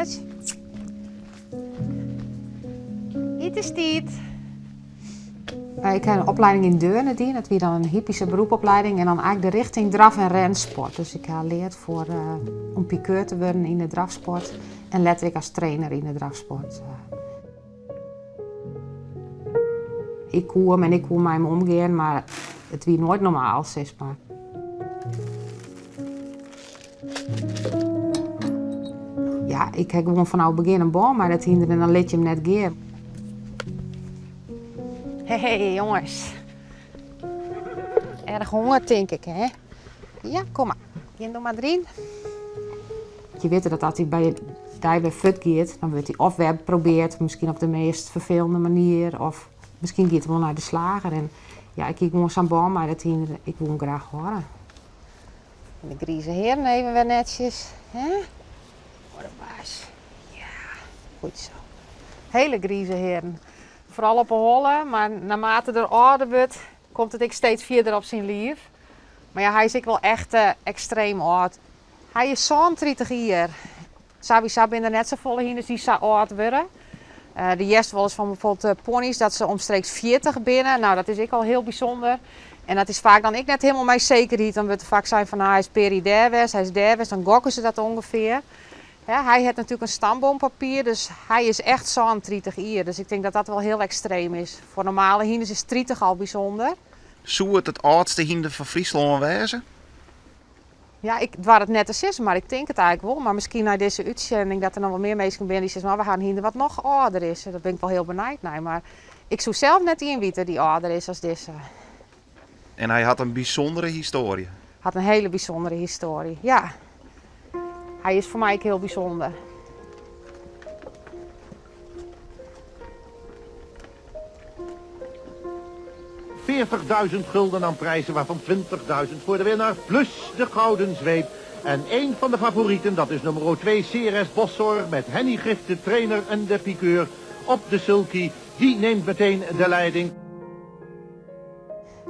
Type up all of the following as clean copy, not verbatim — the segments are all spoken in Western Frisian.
Jonges. Itenstiid. Ik ha in oplieding yn Deurne dien, dat wie dan in hippische beroepopleiding en dan eigenlijk de richting draf- en rensport. Dus ik ha leard foar om pikeur te wurden yn de drafsport en letter ek as trainer yn de drafsport. Ik koe him en ik koe mei him omgean, mar it wie noait normaal, sis mar. Ja, ik ha gewoan fanôf it begjin in bân mei dat hynder en dan lit je him net gean. Hey jonges. Erch honger tink ik, hè? Ja, kom mar. Gean do mar deryn. Je witte dat as hy by dy wer fuort giet, dan wurdt hy of wer probeard, miskien op de meast ferfelende manier, of miskien giet er wol nei de slager. En ja, ik hie gewoan sa'n bân mei dat hynder, ik woe him graach hâlde. En de grize hierren even wer netsjes, hè? Foar de baas. Ja, goed zo. Hele grize hierren. Foaral op 'e holle, mar naarmate er âlder wurdt, komt it ek steeds fierder op syn liif. Mar ja, hy is ek wol echt ekstreem âld. Hy is 37 jier. Sawiesa binne der net safolle hynders dy't sa âld wurde. Do hearst wolris fan bijvoorbeeld pony's dat se omstreeks 40 binne. Nou, dat is ek al hiel bysûnder. En dat is faak dan ek net hielendal mei sekerheid. Dan wurdt der faak sein fan nou, hy is pear jier dêr west, hy is dêr west. Dan gokke se dat ûngefear. Hy hat natuerlik in stamboompapier, dus hy is echt 37 jier. Dus ik tink dat dat wol hiel ekstreem is. Foar normale hynders is 30 al bysûnder. Soe it it âldste hynder fan Fryslân wêze? Ja, ik doar it net te sizzen, mar ik tink it eigentlik wol. Mar miskien nei dizze útsending dat der noch wol mear minsken binne dy't sizze, mar we ha in hynder wat noch âlder is. Dêr bin ik wol hiel benijd nei. Mar ik soe sels net ien witte dy't âlder is as dizze. En hy hat in bysûndere histoarje. Hat in hiele bysûndere histoarje, ja. Hy is foar my ek hiel bysûnder. 40.000 gulden aan prijzen, waarvan 20.000 voor de winnaar, plus de gouden zweep. En een van de favorieten, dat is nummer 2, Ceres Boszorg, met Henny Gift, de trainer en de piqueur, op de sulky. Die neemt meteen de leiding.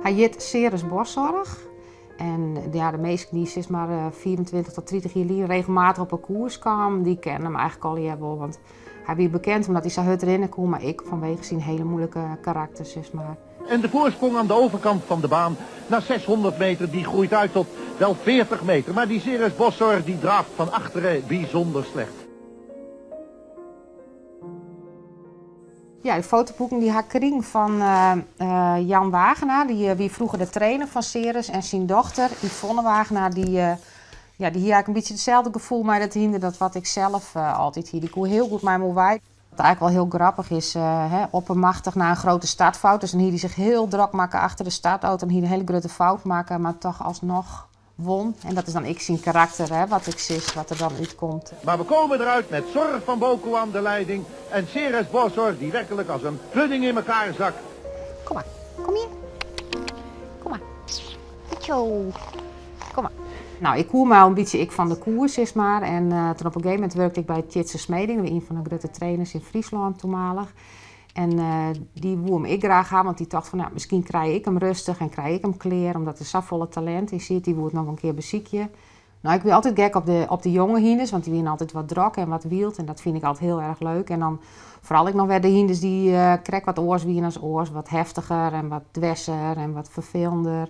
Hy hjit Ceres Boszorg. En ja, de minsken dy't sis mar 25 tot 30 jier lyn regelmatich op 'e koers kamen, dy kenne him eigentlik allegear wol. Want hy wie bekend omdat hy sa hurd rinne koe, mar ek fanwege syn hiele moeilike karakter, sis mar. En de voorsprong aan de overkant van de baan na 600 meter die groeit uit tot wel 40 meter. Maar die Ceres Boszorg die draaft van achteren bijzonder slecht. Ja, de fotoboeken dy ha ik krigen fan Jan Wagenaar. Dy wie froeger de trainer fan Ceres en syn dochter Yvonne Wagenaar, dy, ja, dy hie eigentlik in bytsje itselde gefoel mei dat hynder dat wat ik sels altyd hie. Dy koe hiel goed mei him oerwei. Wat eigentlik wol hiel grappich is, hè, oppermachtich na in grote startfout. Dus dan hie hy sich hiel drok makke achter de startauto en hie in hiele grutte fout makke, mar toch alsnoch won. En dat is dan ek syn karakter, hè, wat ik sis, wat der dan útkomt. Maar we komen eruit met Zorg van Boko aan de leiding en Ceres Boszorg die werkelijk als een pudding in elkaar zakt. Kom mar, kom hjir. Kom mar. Tjo. Kom mar. Nou, ik koe my al in bytsje ek fan de koers, sis mar. En toen op in gegeven momint wurkte ik by Tjitse Smeding, dat wie ien fan de grutte trainers yn Fryslân toenmalich. En dy woe him ek graach ha, want dy tocht fan, nou, miskien krij ik him rêstich en krij ik him klear, omdat der safolle talint yn siet. Dy woe it noch wol in kear besykje. Nou, ik wie altyd gek op de jonge hynders, want dy wiene altyd wat drok en wat wyld en dat fyn ik altyd hiel erch leuk. En dan foaral ek noch wer de hynders dy't krekt wat oars wiene as oars, wat heftiger en wat dwerser en wat ferfelender.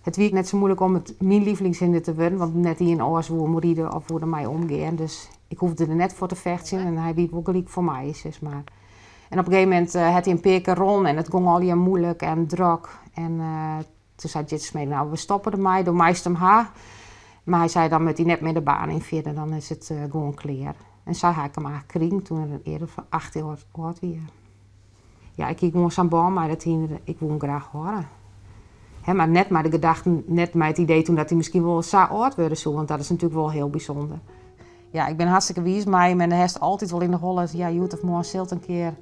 It wie ek net sa muoilik om it myn lievelingshynder te wurden, want net ien oars woe him ride of woe dermei omgean. Dus ik hoefde der net foar te fechtsjen en hy wie wol gelyk foar my, sis mar. En op in gegeven momint hat hy in pear kear rûn en it gong allegear muoilik en drok. En toen sei Tjitse Smeding, nou we stoppe dermei, do meist him ha. Mar hy sei, dan moat hy net mear de baan yn fierder, dan is it gewoan klear. En sa ha ik him eigentlik krigen toen er earder fan 8 jier âld wie. Ja, ik hie gewoan sa'n bân mei dat hynder, ik woe him graach hâlde. Hè, mar net mei de gedachten, net mei it idee toen dat hy miskien wol sa âld wurde soe, want dat is natuerlik wol hiel bysûnder. Ja, ik bin hartstikke wiis mei him en do hast altyd wol yn de holle, ja, hjoed of moarn sil it in kear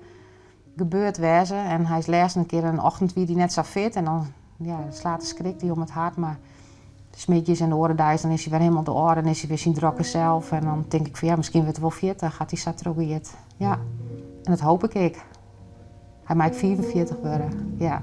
gebeurd wêze. En hy is lêsten in kear in ochtend wie hy net sa fit en dan, ja, slaat de skrik dy om it hart, mar 's middeis en de oare deis dan is hy wer hielendal de âlde en is hy wer syn drokke sels. En dan tink ik fan ja, miskien wurdt er wol 40 as hy sa trochgiet. Ja, en dat hoopje ik ek. Hy mei 45 wurde, ja.